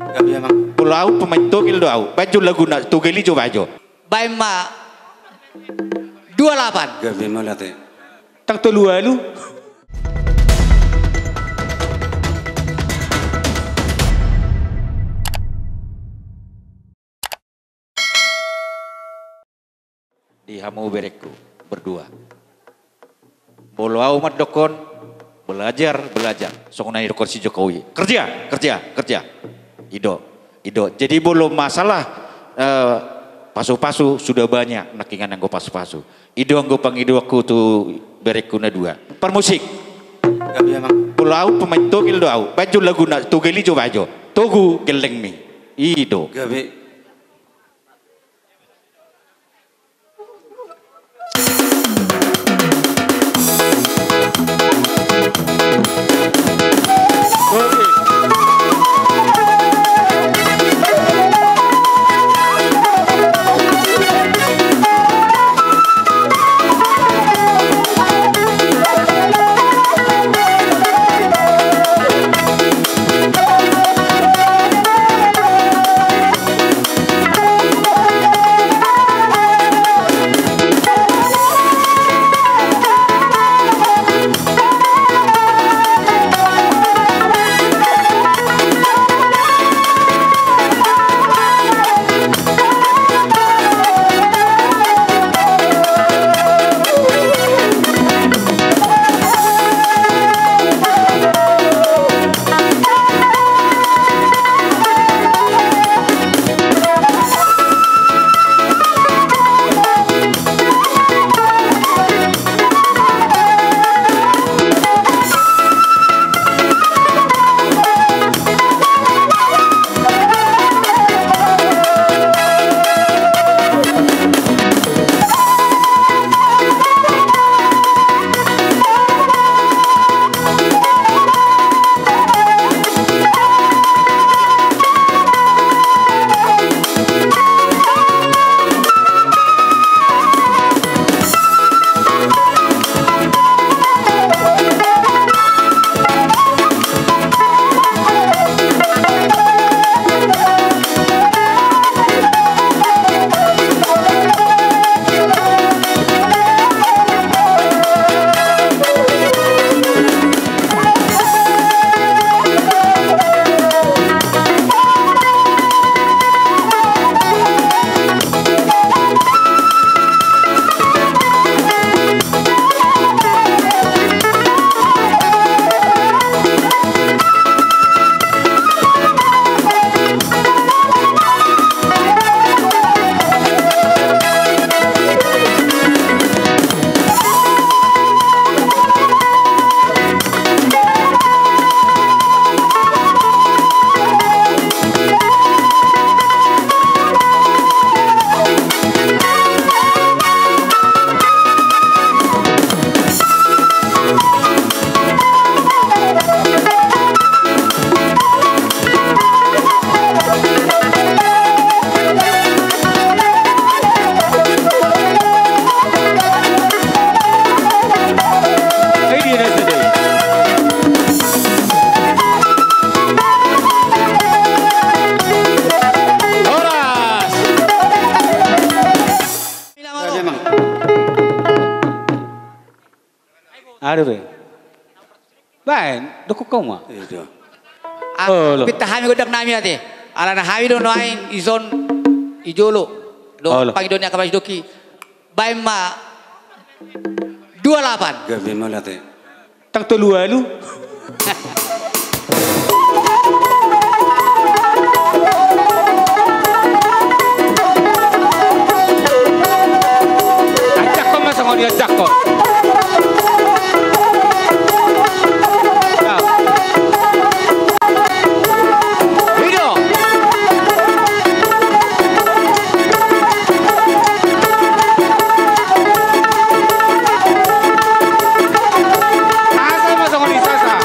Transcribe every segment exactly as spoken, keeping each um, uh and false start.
Gabe, Amang. Molo au pemain togel do au. Baen jo laguna, togel i jo baen jo. Baen ma dua lapan. Gabe, Amang, ate. Tang tolu ualu. Di hamu berengku berdua. Molo au mandokkon, belajar, belajar. Songon na nidokkon si Jokowi. Kerja, kerja, kerja. I do, i do. Jadi molo masalah, eh, pasu-pasu sudah banyak, nangkingan anggo pasu-pasu. I do anggo pangidoanku tu berengku na dua. Parmusik. Gabe, Amang. Molo au pemain togel do au. Baen jo laguna, togel i jo baen jo. Togu gellengmi. I do. Gabe. Aduh be. Baen, dokon kau ma. Olo. Pinta hami gondang nami ate. Alana hami do nuaeng ison i jolo. Do pangidoan ni angka parsidongki. Baen ma dua lapan. Gabe ma ate. Tang tolu ualu. Ajakkon ma songon i, ajakkon. Sasa ma songon i, sasa.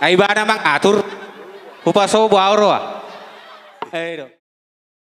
Ai ibana mangatur. Hupasobu au roha. Edo.